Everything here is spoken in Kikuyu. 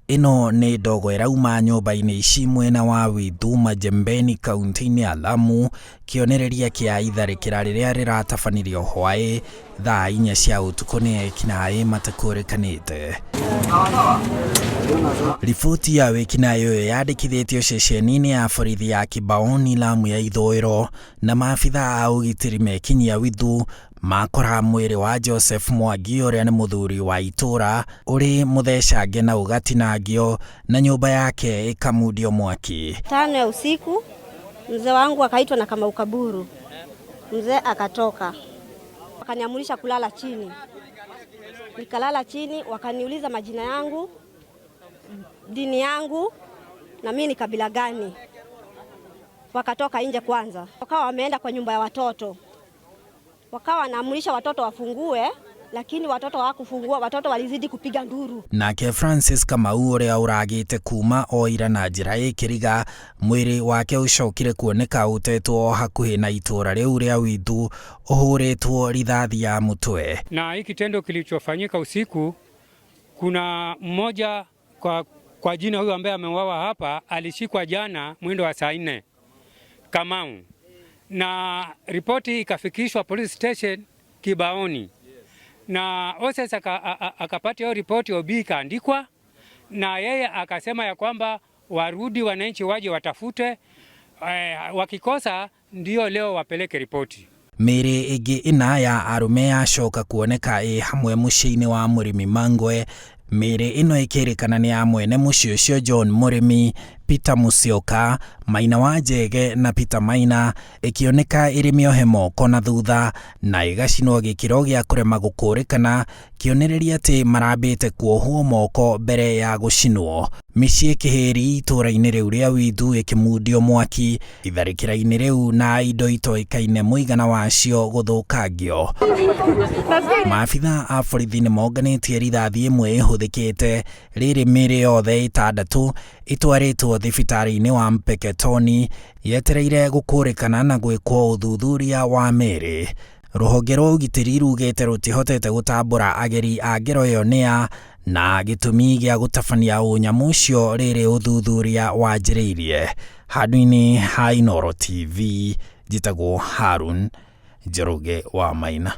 Ĩno nĩ ndogo ĩrauma nyũmba-inĩ ici mwena wa Withu Majembeni kaunti-inĩ ya Lamu, kĩonereria kĩa itharĩkĩra rĩrĩa rĩratabanirio hwaĩ thaa 4 cia ũtukũ nĩ ekinaĩ matakũrĩkanĩte. Riboti ya wĩkinaĩ ũyũ yandĩkithĩtio ceceni-inĩ ya borithi ya Kibaoni Lamu ya ithũĩro na maabitha a ũgitĩri mekinyia Withu makora mwĩrĩ wa Joseph Mwangi ũrĩa nĩ mũthuri wa itũra ũrĩ mũthecange na ũgatinangio na nyũmba yake ĩkamundio mwaki. 5 ya usiku mzee wangu akaitwa na Kamau Kaburu, mzee akatoka wakaniamurisha kulala chini, nikalala chini, wakaniuliza majina yangu, dini yangu na mimi ni kabila gani. Wakatoka nje kwanza, wakawa wameenda kwa nyumba ya watoto, wakawa wanaamurisha watoto wafungue, lakini watoto hawakufungua, watoto walizidi kupiga nduru. Nake Francis Kamau ũrĩa ũragĩte kuma o ira na njĩra ĩkĩriga mwĩrĩ wake ũcokire kuoneka ũtetwo hakuhĩ na itũra rĩu rĩa Withu ũhũrĩtwo rithathi ya mũtwe. Na hiki kitendo kilichofanyika usiku, kuna mmoja kwa jina huyu ambaye ameuawa hapa alishikwa jana mwendo wa saa 4 Kamau, na ripoti ikafikishwa police station Kibaoni, na OCS akapata hiyo ripoti, OB ikaandikwa, na yeye akasema ya kwamba warudi wananchi waje watafute, wakikosa ndio leo wapeleke ripoti. Mĩĩrĩ ĩngĩ 4 ya arũme yacoka kuoneka ĩ hamwe mũciĩ-inĩ wa Mũrĩmi Mangwe. Mĩĩrĩ ĩno ĩkĩrĩkana nĩ ya mwene mũciĩ ũcio John Mũrĩmi, Peter Musyoka, Maina wa Njege na Peter Maina, ĩkĩoneka ĩrĩ mĩohe moko na thutha na ĩgacinwo gĩkĩro gĩa kũrema gũkũrĩkana, kĩonereria atĩ marambĩte kuohwo moko mbere ya gũcinwo. Mĩciĩ Kĩhĩri itũra-inĩ rĩu rĩa Withu ĩkĩmundio mwaki itharĩkĩra-inĩ rĩu na indo itoĩkaine mũigana wacio gũthũkangio. Maabitha a borithi nĩ monganĩtie rithathi ĩmwe ĩhũthĩkĩte rĩrĩ mĩĩrĩ yothe 6 ĩtwarĩtwo thibitarĩ-inĩ wa Mpeketoni yetereire gũkũrĩkana na gwĩkwo ũthuthuria wa mĩĩrĩ. Rũhonge rwa ũgitĩri rugĩte rũtihotete gũtambũra ageri a ngero ĩyo nĩa na gĩtũmi gĩa gũtabania ũnyamũ ũcio rĩrĩ ũthuthuria wanjĩrĩirie. Handũ-inĩ ha Inooro TV, njĩtagwo Harun Njoroge wa Maina.